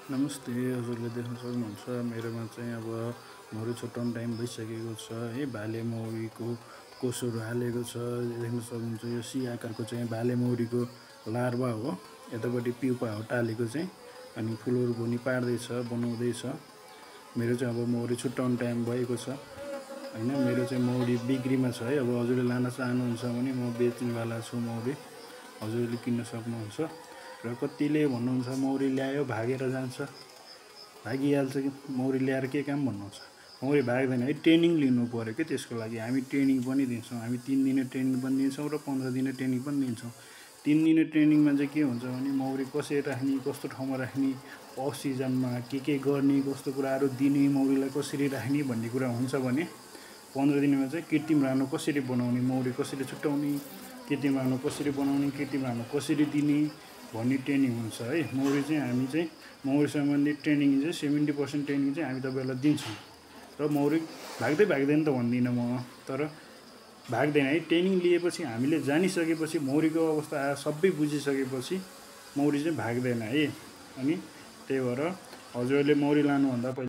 नमस्ते, हजुरले देख्न सक्नुहुन्छ मेरोमा चाहिँ अब मौरी छुट्याउने टाइम भइसकेको छ है। भाले मौरीको कोषहरू हालेको छ, देख्न सक्नुहुन्छ। यो सी आकारको चाहिँ भाले मौरीको लार्वा हो। यतापट्टि प्युपा हो टालेको चाहिँ, अनि फुलहरू पनि पार्दैछ, बनाउँदैछ। मेरो चाहिँ अब मौरी छुट्याउने टाइम भएको छ होइन। मेरो चाहिँ मौरी बिक्रीमा छ है। अब हजुरले लान चाहनुहुन्छ भने म बेच्नेवाला छु मौरी, हजुरले किन्न सक्नुहुन्छ। र कतिले भन्नुहुन्छ मौरी ल्यायो भागेर जान्छ, भागिहाल्छ कि मौरी ल्याएर के काम भन्नुहुन्छ। मौरी भाग्दैन है, ट्रेनिङ लिनु पऱ्यो कि त्यसको लागि हामी ट्रेनिङ पनि दिन्छौँ। हामी 3 दिने ट्रेनिङ पनि दिन्छौँ र 15 दिने ट्रेनिङ पनि दिन्छौँ। 3 दिने ट्रेनिङमा चाहिँ के हुन्छ भने मौरी कसरी राख्ने, कस्तो ठाउँमा राख्ने, अफ सिजनमा के गर्ने, कस्तो कुराहरू दिने, मौरीलाई कसरी राख्ने भन्ने कुरा हुन्छ भने 15 दिनमा चाहिँ कृत्रिम रानो कसरी बनाउने, मौरी कसरी छुट्याउने, कृत्रिम रानो कसरी बनाउने, कृत्रिम रानो कसरी दिने भन्ने ट्रेनिङ हुन्छ है। मौरी चाहिँ हामी चाहिँ मौरी सम्बन्धी ट्रेनिङ चाहिँ 70% ट्रेनिङ चाहिँ हामी तपाईँहरूलाई दिन्छौँ। र मौरी भाग्दैन त भन्दिनँ म, तर भाग्दैन है। ट्रेनिङ लिएपछि हामीले जानिसकेपछि मौरीको अवस्था सबै बुझिसकेपछि मौरी चाहिँ भाग्दैन है। अनि त्यही भएर हजुरहरूले मौरी लानुभन्दा पहिले